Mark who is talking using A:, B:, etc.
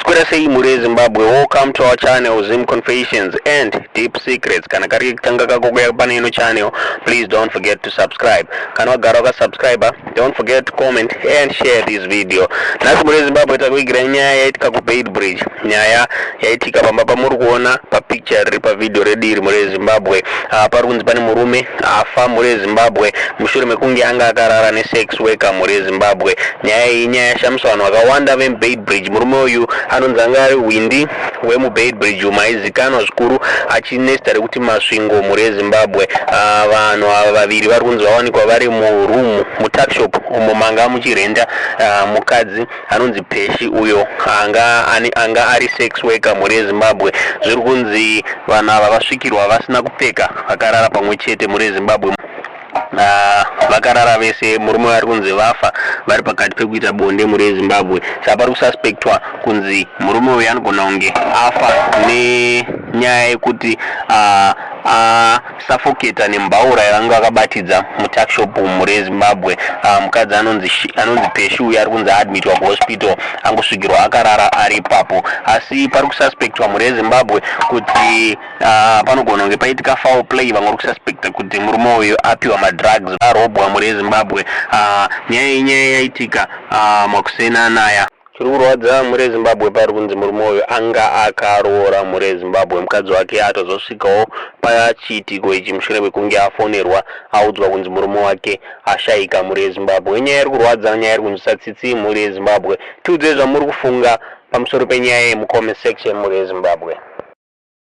A: Maswera sei mhuri yeZimbabwe, welcome to our channel, Zim Confessions and Deep Secrets. Kana kari kutanga kako kuya pane ino channel, please don't forget to subscribe. Kana wagara wakasubscribe, don't forget to comment and share this video. Nhasi mhuri yeZimbabwe takuigira nyaya yaitika kuBeitbridge. Nyaya yaitika pamba pamuri kuona papicture riri pavideo redu iri, mhuri yeZimbabwe. Pari kunzi pane murume afa, mhuri yeZimbabwe, mushure mekunge anga akarara nesex worker, mhuri yeZimbabwe. Nyaya iyi nyaya yashamisa vanhu vakawanda vemuBeitbridge. Murume uyu anonzi anga ari hwindi wemuBeitbridge umo, aizikanwa zvikuru achine zita rekuti Masvingo, mhuri yeZimbabwe. Vanhu ava vaviri vari kunzi vawanikwa vari muroom mutuckshop umo manga muchirenda mukadzi anonzi Peshi, uyo anga ari sex worker, mhuri yeZimbabwe. Zviri kunzi vanhu ava vasvikirwa vasina kupfeka, vakarara pamwe chete, mhuri yeZimbabwe. Vakarara vese. Murume vari kunzi vafa vari pakati pekuita bonde, mhuri yeZimbabwe. Saka pari kususpectwa kunzi murume uyu anogona kunge afa nenyaya yekuti asuffocata nembaura yavanga vakabatidza mutuckshop, mhuri yeZimbabwe. Mukadzi anonzi Peshi uyu ari kunzi aadmitwa kuhospital, angosvikirwa akarara ari ipapo. Asi pari kususpectwa, mhuri yeZimbabwe, kuti panogona kunge paitika foul play. Vamwe vari kususpecta kuti murume uyu apiwa madrugs, arobwa, mhuri yeZimbabwe. Nyaya iyi nyaya yaitika makuseni anaya. Chiri kurwadza, mhuri yeZimbabwe, pari kunzi murume uyu anga akaroora, mhuri yeZimbabwe. Mukadzi wake atozosvikawo pachiitiko ichi mushure mekunge afonerwa, audzwa kunzi murume wake ashayika, mhuri yeZimbabwe. Nyaya iri kurwadza, nyaya iri kunzwisa tsitsi, mhuri yeZimbabwe. Tiudzei zvamuri kufunga pamusoro penyaya yemucomment section, mhuri yeZimbabwe.